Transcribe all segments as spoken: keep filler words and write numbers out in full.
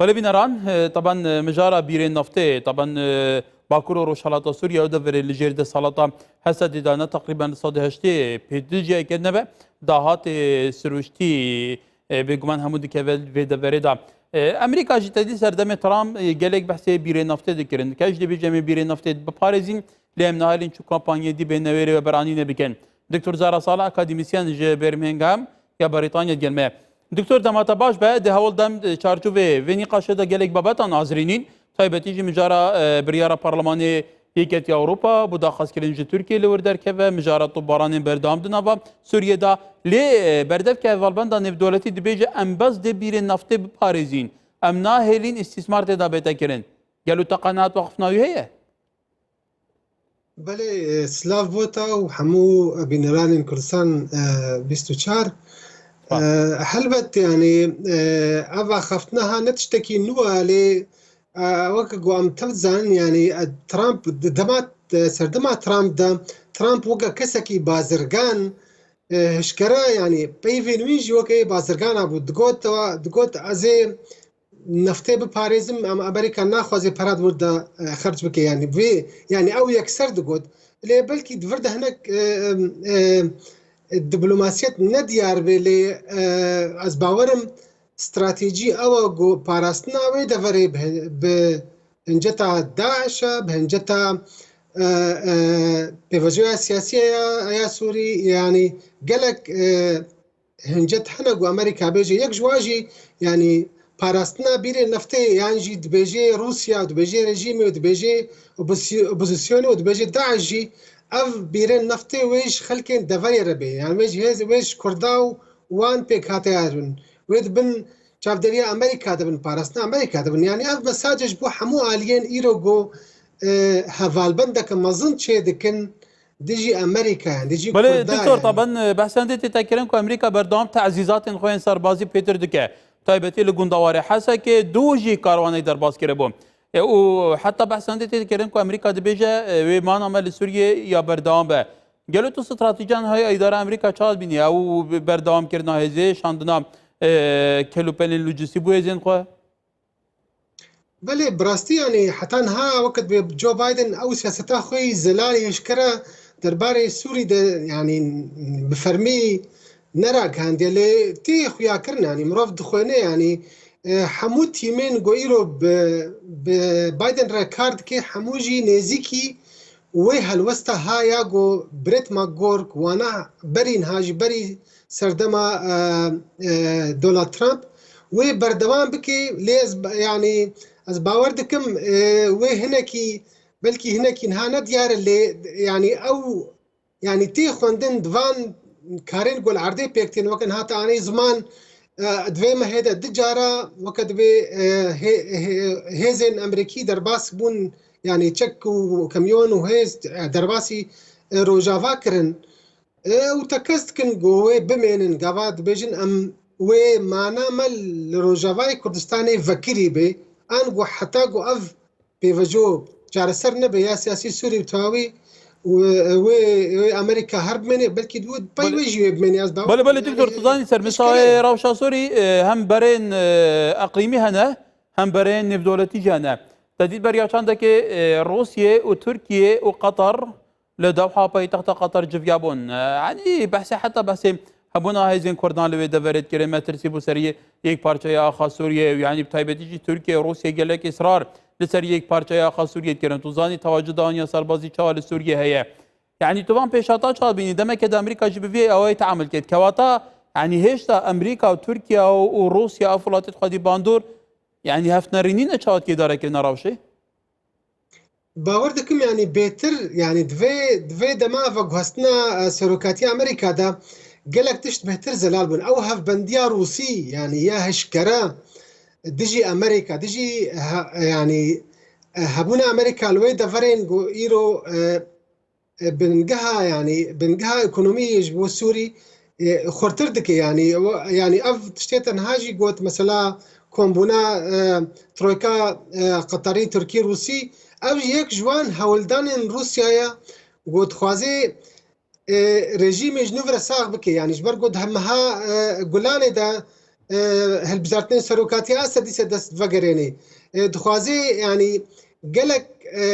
Belê bîneran, e, taban, e, mijara bîrên naftê, taban, e, Bakur û Rojhalata Sûriye ew deverê li jêr desthalata Hesedê de ne teqrîben li sedê heştê pêdiciyeke nebe dahatê sirûştî, e, bêguman hemû dikeve vê deverê de. E, Amerîka jî tedî serdemê Trump, e, gelek behsê bîrên naftê dikirin. Dike ji dê bêje em ê bîrên naftê biparêzîn, lê em nahelîn çi kampanyê dî bê newêrê we beranîne bikin. Doktor Zara Sala, akademîsyen ji Birmingham ya Brîtanya digel me. Doktor, dema te baş be, di hewl dem, di çarçovê vê nîqaşê de gelek babetan azirînîn, taybetî jî mijara, e, biryara Parlemanê Yeketiya Ewropa bû daxwazkirin ji Tirkiyê li wir derkeve, mijara topbaranên berdewam di nava Sûriyê de. Lê, e, berdevke hevalbenda nêvdewletî dibêje, em bes dê bîrên naftê biparêzîn. Em nahêlîn îstîsmar tê de bête kirin. Gelo te qenaet weqifna wî heye? Belê, e, silav bo te û hemû bîneranên Kurdistan, e, bîst û çar. Spas. E, helbet, yanî, e, ev axaftina ha ne tiştekî nû e, lê, e, weke ku em tev dizanin, yanî, e, Trump di dema, e, serdema Trump de, Trump weke kesekî bazirgan, e, hişkere, yanî, peyvên wî jî weke bazirgana bû. Digot, digot, ez ê naftê biparêzim, em Amerîka naxwaze pera di wir de, e, xerc bike, yanî vê, yanî ew yekser digot. Lê belkî di vir de hinek, e, e, e, diplomasiyet ne diyar be, lê, e, ez bawerim stratejî ew e ku parastina wê deverê bi, bi hinceta DAIŞ e, bi hinceta, e, e, pêvajoya siyasî ya, ya Sûrî, yanî gelek, e, hincet hene ku Amerîka bêje. Yek ji wan jî, yanî, parastina bîrê neftê, yan jî dibêje Rûsya, dibêje rejîmê, dibêje opozisy-, opozisyonê û dibêje DAIŞ jî, ev bîrên neftê wê ji xelkên deverê re bê. Yan wê ji hêz, wê ji Kurda û wan pêk hate yarin. Wê di bin çavdêriya Amerîka de bin, parastina Amerîka de bin. Yanî ev mesaje ji bo hemû aliyên îro ku, e, hevalbendeke mezin çê dikin, dijî Amerîka, dijî Belê, Kurda, doktor, yanî. Taban, e, behsa hindê tê te kirin ku Amerîka berdewam tezîzatên xwe yên serbazî pêtir dike. Taybetî li gundewarê Hesekê du jî karwanê derbas kiribû. E, û heta behsa hindê tê kirin ku Amerîka dibêje, e, wê mana me li Sûriyê ya berdewam be. Gelo tu stratejiyan haya îdara Amerîka çawa dibînî? Ew berdewamkirina hêzê, şandina, e, kelûpelên lojîstî bo hêzên xwe? Belê, bi rastî, yanî heta niha wekî dibê Joe Biden ew siyaseta xwe yî zelal ê hişkere derbarê Sûrî de, yanî bi fermî neragihandiye, lê tê xuyakirin, yanî mirov dixwêne, yanî, e, hemû tîmên ku îro bi, bi Biden re kar dike, hemû jî nêzîkî wê helwesta ha ya ku Brett McGurk, wana berî niha jî berî serdema, e, e, Donald Trump, wê berdewam bike, lê ez, yanî, ez bawer dikim, e, wê hinekî, belkî hinekî niha ne diyar e, lê, yanî, ew, yanî, tê xwendin di van karên ku li erdê pêk tên, weke niha te anî ziman, e, di vê mehê de du cara, weke dibê, e, hê-, hê-, hêzên Amerîkî derbas bûn, yanî, çek û kamyon û hêz, e, derbasî, e, Rojava kirin. E, û tekez dikin ku wê bimênin, gava dibêjin, em wê mana me li Rojavayê Kurdistanê vekirî be, ango heta ku ev pêvajo çareser nebe ya siyasî Sûrî bi tewawî, wê, wê, wê Amerîka her bimêne, belkî wê pey Belê. wê jî wê bimêne, ez bawer Belê, belê, dikim, doktor, yani, tu zanî, ser eşkere mistawê ye. Rewşa Sûrî, e, hem berên, e, eqlîmî hene, hem berên nêvdewletî jî hene. Te dît beriya çandekê, e, Rûsiyê û Tirkiyê û Qatar li Dewha paytexta Qatar civiyabûn. E, yanî behsê, heta behsê hebûna hêzên Kurdan li wê deverê dikirin, metirsî bû serî yekparçeya axa Sûriyê û yanî bi taybetî jî Tirkiye û Rûsya gelek israr li ser yekparçeya axa Sûriyê dikirin. Tu zanî tewacuda wan ya serbazî çawa li Sûriyê heye. Yanî tu van pêşhata çawa dibînî? Demeke de Amerîka jî bi vî awayî teamul kir. Kewata, yanî hêşta Amerîka û Tirkiye û, û Rûsya ev welatê xwedî bandor, yanî hevnerînîne çawa dikê îdarekirina rewşê? Bawer dikim, yanî bêtir, yanî di vê, di vê dema veguhestina, e, serokatiya Amerîka de gelek tişt bêtir zelal bûn. Ew hevbendiya Rûsî, yanî ya hişkere dijî Amerîka, dijî he-, yanî, e, hebûna Amerîka li wê deverên ku îro, e, e, bingeha, yanî bingeha ekonomiyê ji bo Sûrî, e, xurtir dike. Yanî, yanî ev tiştê te niha jî got, mesela kombûna, e, Troyka, e, Qeterî, Tirkî, Rûsî, ev yek ji wan hewldanên Rûsya ye, got dixwaze, e, rejîmê ji nû re sax bike. Yanî ji ber got, di meha, e, Gulanê de e, hilbijartinên serokatiya Esed dîse dest vegerênê. E, dixwaze, yanî, gelek, e,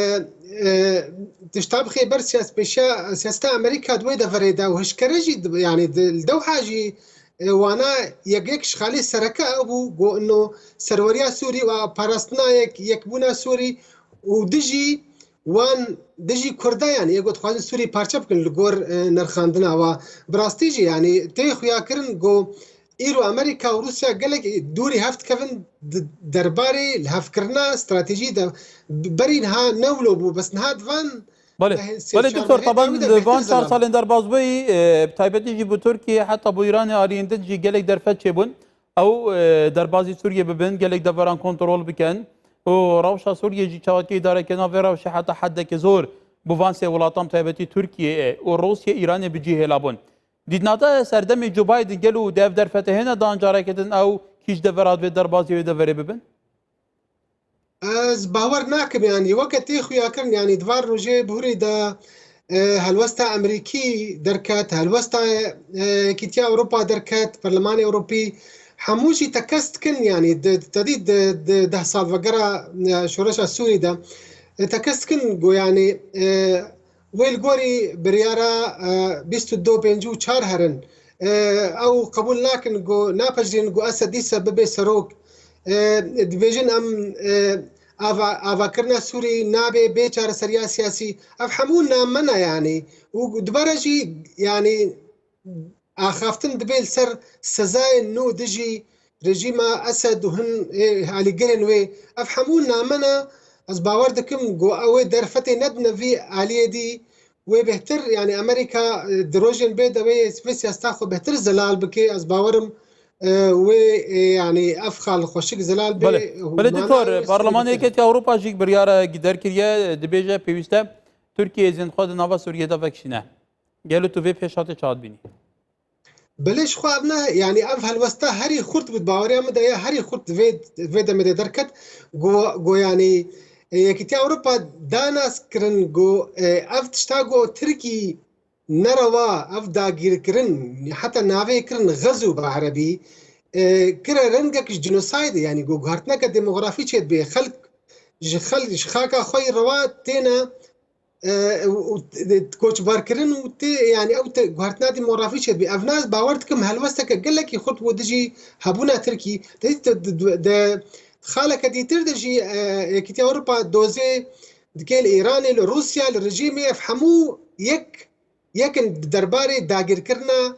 e, tişta bixê ber siyas-, pêşiya siyaseta Amerîka di wê deverê de û hişkere jî di, yanî, di, li Dewha jî, e, wana yek, yek ji xalê sereke ew bû, got, ino serweriya Sûrî û parastina yek, yekbûna Sûrî û dijî wan, dijî Kurda, yanî, yê got dixwazin Sûrî parçe bikin li gor, e, nirxandina wa. Bi rastî jî, yanî, tê xuyakirin, got, îro Amerîka û Rûsya gelek dûrî hev dikevin di derbarê lihevkirina stratejî de. Berî niha ne wilo bû, bes niha di van Belê, dehê sê belê çar doktor, mehê de taban wî de di bêhtir van çar zelal salên derbazbûyî, e, bi taybetî jî bo Tirkiye, heta bo Îranê aliyên din jî gelek derfet çêbûn. Ew, e, derbazî Sûriyê bibin, gelek deveran kontrol bikin û rewşa Sûriyê jî çawa tê îdarekirina vê rewşê heta heddeke zor bo van sê welatan, bi taybetî Tirkiye û Rûsya, Îranê bi cî hêla bûn. Dîtina te serdemê Joe Biden gelo di ev derfete hêne dan carekê din ew kîj devera di vê derbazî wê deverê bibin? Ez bawer nakim, yanî, weke tê xuyakirin, yanî, di van rojê bihurê de, e, helwesta Amerîkî derket, helwesta, e, Yekîtiya Ewropa derket, Perlemanê Ewropî, hemû jî tekez dikin, yanî, di, tedî di, di deh salvegera, e, şoreşa Sûrî de, e, tekez dikin, got, yanî, e, wê li gorî biryara, e, bîst û du pêncî û çar herin. E, ew qebûl nakin, got, napejirîn, got, Esed dîse bibe serok. E, dibêjin em, e, ava-, avakirina Sûrî nabe bê çareseriya siyasî. Ev hemû name ne, yanî. Û dibare jî, yanî, axaftin dibe li ser sezayên nû dijî rejîma Esed û hin, ê, alîgirên wê. Ev hemû name ne, ez bawer dikim, got, ew ê derfetê nedine vî aliyê dî, wê bêhtir, yanî, Amerîka, e, di rojên bê de wê, wê siyaseta xwe bêhtir zelal bike, ez bawerim, e, wê, e, yanî, ev xal xweşik zelal bê. Belê. Belê, doktor, Parlemanê Yekîtiya Ewropa jî biryara derkiriye, dibêje pêwîst e Tirkiye hêzên xwe di nava Sûriyê de vekişîne. Gelo tu vê pêşhatê çawa dibînî? Belê, ji xwe ev ne, yanî, ev helwesta herî xurt bû, di baweriya min de ye, herî xurt vê, vê demê de derket. Go, go, yanî, e, Yekîtiya Ewropa da nas kirin, go, e, ev tişta, go, Tirkî nerewa, ev dagîrkirin, heta navê kirin Xezo bi erebî, e, kire rengek ji genosaydê, yanî, go, guhertineke demografî çêdibe, xelk ji xel-, ji xaka xwe yî rewa têne, e, û, û koçbarkirin û tê, yanî, ew te guhertina demografî çêdibî. Ev nas bawer dikim helwesteke gelekî xurt bû dijî hebûna Tirkî. Te, te, de, de, xaleke dîtir de jî, e, Yekîtiya Ewropa dozê dike li Îranê, li Rûsya, li rejîmê, ev hemû yek, yek in di derbarê dagirkirina,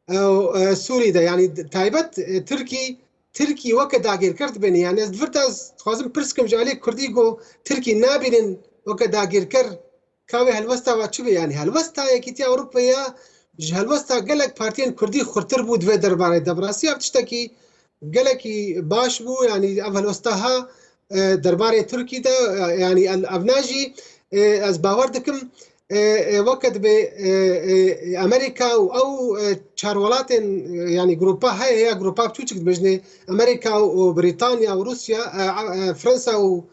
e, e, Sûrî de. Yanî, taybet, e, Tirkî Tirkî weke dagirker dibîne. Yanî ez di vir de ez dixwazim pirs kim ji aliyê Kurdî, go Tirkî nabînin weke dagirker, ka wê helwesta wa çi be? Yanî helwesta Yekîtiya Ewropayê ya ji helwesta gelek partiyên Kurdî xurtir bû di vê derbarê de. Bi rastî ev tiştekî gelekî baş bû. Yanî ev helwesta ha, e, derbarê Tirkî de, e, yanî el-, ev na jî, e, ez bawer dikim, e, e, weke dibe, e, e, Amerîka û ew, e, çar welatên, e, yanî grupa heye ya grupa biçûçik dibêjinê Amerîka û Brîtanya û Rûsya, e, e, Fransa û,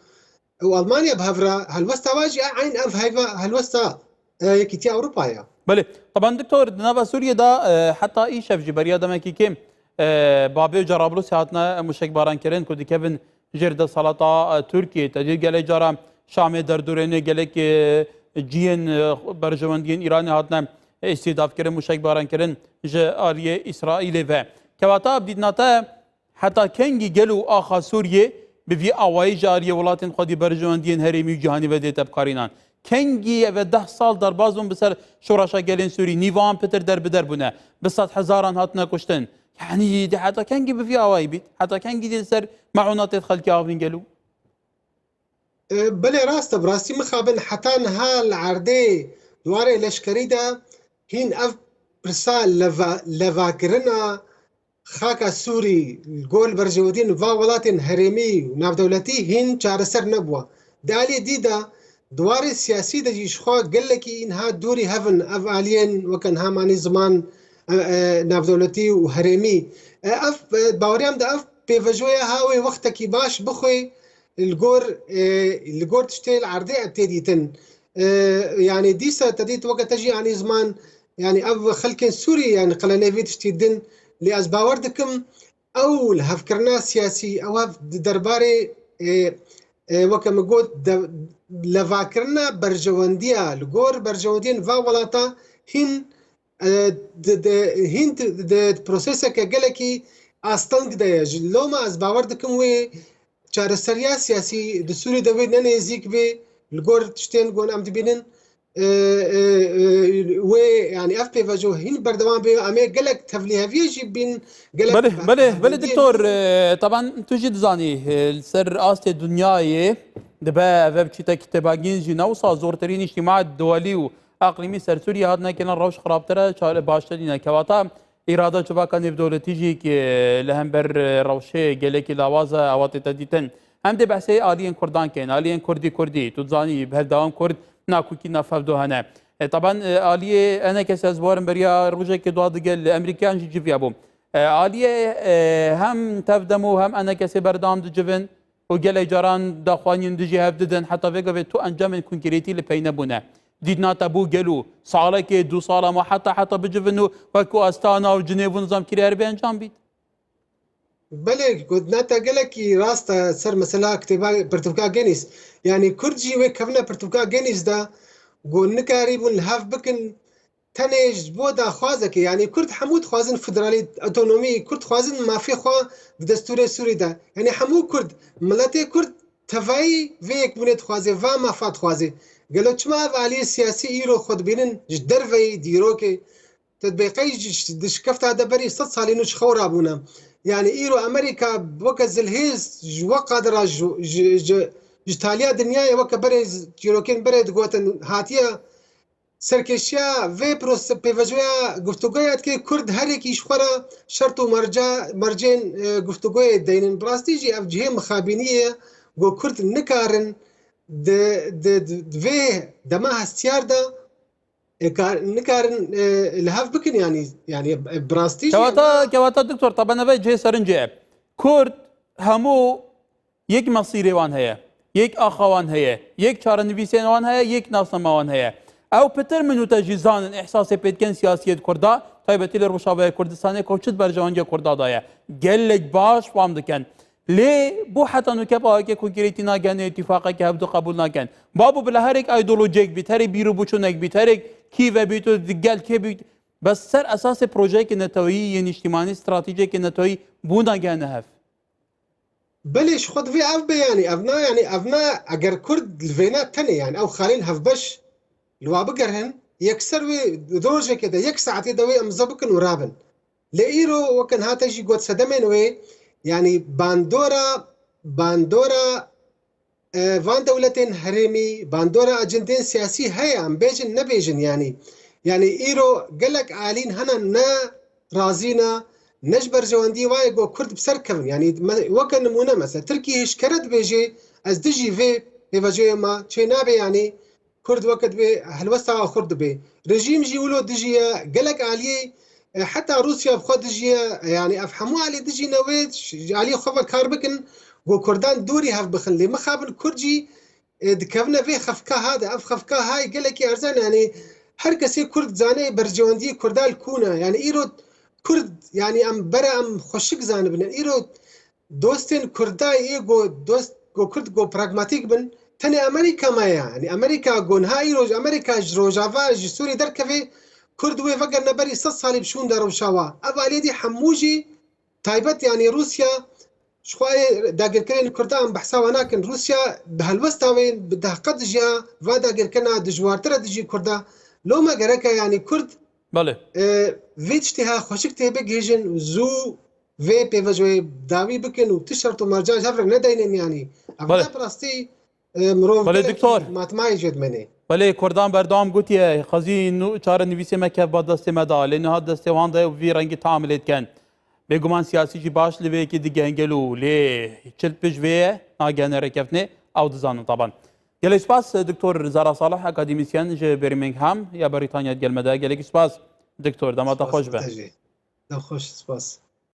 û Almanya bi hev re helwesta wa jî eyn ev heyva helwesta, e, Yekîtiya Ewropa ye. Belê, teban doktor, di nava Sûriyê de, e, heta îşev jî beriya demekî kêm, e, Babê û Cerablûsê hatine muşekbarankirin ku dikevin jêr desthilata, e, Tirkiyê. Te dî gelek cara Şamê derdorêne, gelek, e, cihên, e, berjewendiyên Îranê hatine îstîhdafkirin, muşekbarankirin ji aliyê Îsraîlê ve. Kevata bi dîtina te heta kengî gelo axa Sûriyê bi vî awayî ji aliyê welatên xwedî berjewendiyên herêmî û cîhanî ve dête bikarînan? Kengî ev e deh sal derbaz bûn bi ser şoreşa gelên Sûrî. Nîvan pitir derbider bûne. Bi sed hezaran hatine kuştin. Yanî, dê heta kengî bi vî awayî bît? Heta kengî dê li ser meûnatê xelkê avîn gelo? E, belê rast e, bi rastî mixabin heta niha li erdê di warê leşkerî de hîn ev pirsa leva-, levakirina xaka Sûrî li gor berjewendiyên va welatên herêmî û navdewletî hîn çareser nebûwa. Di aliyê dî de, di warê siyasî de jî ji xwe gelekî niha dûrî hev in ev aliyên weke niha manî ziman, e, e, navdewletî û herêmî. E, ev, e, baweriya min de ev pêvejoya ha wê wextekî baş bixwê li gor, e, li gor tiştê li erdê ev tê dîtin. E, yanî dîsa te dît weke te jî anî ziman, yanî ev xelkên Sûrî, yanî qelenê vê tiştî din, lê ez bawer dikim, Ew lihevkirina siyasî, ew hev di derbarê, e, e, weke min got, de, levakirina berjewendiya li gor berjewendiyên va welata hîn, e, di, di, hîn di, di proseseke gelekî asteng de ye. Ji loma ez bawer dikim wê çareseriya siyasî di Sûrî de wê ne nêzîk bê li gor tiştên ku em dibînin. E, e, e, wê, yani ev pêvajo hîn berdewam bê. Em ê gelek tevlîheviyê jî bîn, gelek Belê, belê, belê, bêhberdiyê doktor, bîn. E, taban tu jî dizanî, e, li ser astê dinyayê dibe ev, ev çîte kitêbagîn jî ne wisa zortirîn îctîma duwelî û eqlîmî ser Sûriye hatine kirin rewş xirabtir e, çare baştir nîne. Kewata îrada civaka nêvdewletî jî ki li hember, e, rewşê gelekî lawaz e, ewa tête dîtin. Em dê behsê aliyên Kurdan keyin, aliyên Kurdî Kurdî. Tu dizanî, berdewam Kurd nakokî nav hevdu hene. E, taban, e, aliyê enekesê ez bawerim beriya rojekê dua digel li Emerîkayan jî civiya bû. E, aliyê, e, hem tevdem û hem enekesê berdewam dicivin û gelek caran daxuyaniyên dijî hev didin. Heta vê gavê tu encamên konkrêtî li pey nebûne. Dîtina te bû gelo salekê, du sala ma heta heta bicivin û wekî Astana û Cinêv û nizam kirê heribê encam bît? Belê, gotina te gelekî rast e ser mesela kitêba pirtûka Genîs. Yanî Kurd jî wê kevine pirtûka Genîs de ku nikarîbûn li hev bikin tenê ji bo daxwazekê. Yanî Kurd hemû dixwazin federalî, otonomî, Kurd dixwazin mafê xwe di destûrê Sûrî de. Yanî hemû Kurd, miletê Kurd tevayî vê yekbûnê dixwaze, va mafa dixwaze. Gelo çima ev aliyê siyasî îro xwe dibînin ji derveyî dîrokê? Tu dibê qey ji, di şikefta de berî sed salî nû ji xew rabûne. Yanî îro Amerîka weke zilhêz ji we qadira ji, ji, ji, ji taliya dinyayê weke berê z-, çîrokên berê digotin hatiye serkêşiya vê prose-, pêvajoya guftûgoya dike Kurd her yekî ji xwe re şert û merca, mercên, e, guftûgoyê deynin. Bi rastî jî ev cihê mixabîniyê ye ku Kurd nikarin di, di, di, di vê dema hestiyar de e, kar-, nikarin, e, li hev bikin, yanî, yanî, e, bi rastî jî Kewata, kewata doktor, taban eve cihê serince ye. Kurd hemû yek mesîrê wan heye, yek axa wan heye, yek çarenivîsên wan heye, yek nasnama wan heye. Ew pitir min û te jî zanin, îhsasê pê dikin siyasiyê di Kurda, taybetî li Rojavayê Kurdistanê ku çi di berjewendiya Kurda de ye. Gelek baş fam dikin. Lê bo heta nû kep aweke konkrêtî nagehne, îtîfaqeke hevdu qebûl nakin. Babo bila herek îdeolojiyek bît, herek bîr û biçûnek bît, herek kî ve bît û di gel kê bît. Bes ser esasê projeyeke neteweyî, yên nîştîmanî, stratejiyeke neteweyî bo nagehne hev. Belê ji xwe divê ev be, yanî ev na, yanî ev na, eger Kurd li vêna tenê, yanî ew xalên hevbeş li wa bigerhin, yekser wê di rojekê de, yek saetê de wê imza bikin û rabin. Lê îro, weke niha te jî got, sedemên wê, yanî bandora, bandora, e, van dewletên herêmî, bandora acendên siyasî heye, em bêjin, nebêjin, yanî. Yanî îro gelek alîn hene ne razî ne, ne ji berjewendiyê wayê ku Kurd bi ser kevin. Yanî me, weke nimûne mesela, Tirkî hişkere dibêje, ez dijî vê pêvajoyê me, çê nabe, yanî Kurd weke dibê helwesta xurt dibê. Rejîm jî wilo dijî ye, gelek aliyê, e, heta Rûsya bi xwe dijî ye, e, yanî ev hemû alî dijî ne wê ji aliyê xwe ve kar bikin, ku Kurdan dûrî hev bixin. Lê mixabin Kurd jî, e, dikevine vê xefka ha de. Ev xefka hayê gelekî erzan e, yanî her kesê Kurd dizane berjewendiyê Kurda li ku ne. Yanî îro Kurd, yanî em bere em xweşik zanibin. Îro dostên Kurda yê ku dost, ku Kurd ku pragmatîk bin, tenê Amerîka me ye. Yanî Amerîka ku niha îro ji Amerîka ji Rojava, ji Sûrî derkeve, Kurd wê vegerine berî sed salî bi şûnde rewşa wa. Ev aliyê dî hemû jî taybet, yanî Rûsya, ji xwe ê dagirkerên Kurda em behsa we nakin. Rûsya bi helwesta wê bi dehqet dijiya, va dagirkerina dijwartir e dijî Kurda. Loma gerek e, yanî Kurd, Belê. e, vê tiştê ha xweşik tê bigihîjin, zû vê pêvajoyê dawî bikin û tu şert û mercan ji hev re nedeynin, yanî. Ev Belê. ne bi rastî, e, mirov Belê, gelekî doktor. matmayê jê dimenê. Belê, Kurdan berdewam gotiye, xwezî nû çarenivîsê me kevba destê me da, lê niha destê wan de û vî rengî tam lê dikin. Bêguman siyasî jî baş li vê yekê digihengel û lê çi li pişt vê ye, nagehne rêkeftinê, ew dizanin taban. Gelek spas, Doktor Zara Salih, akademîsyen ji Birmingham ya Brîtanya digel me de. Gelek spas, Doktor, dema te Spas xweş be. Te jî. Dem xweş, spas.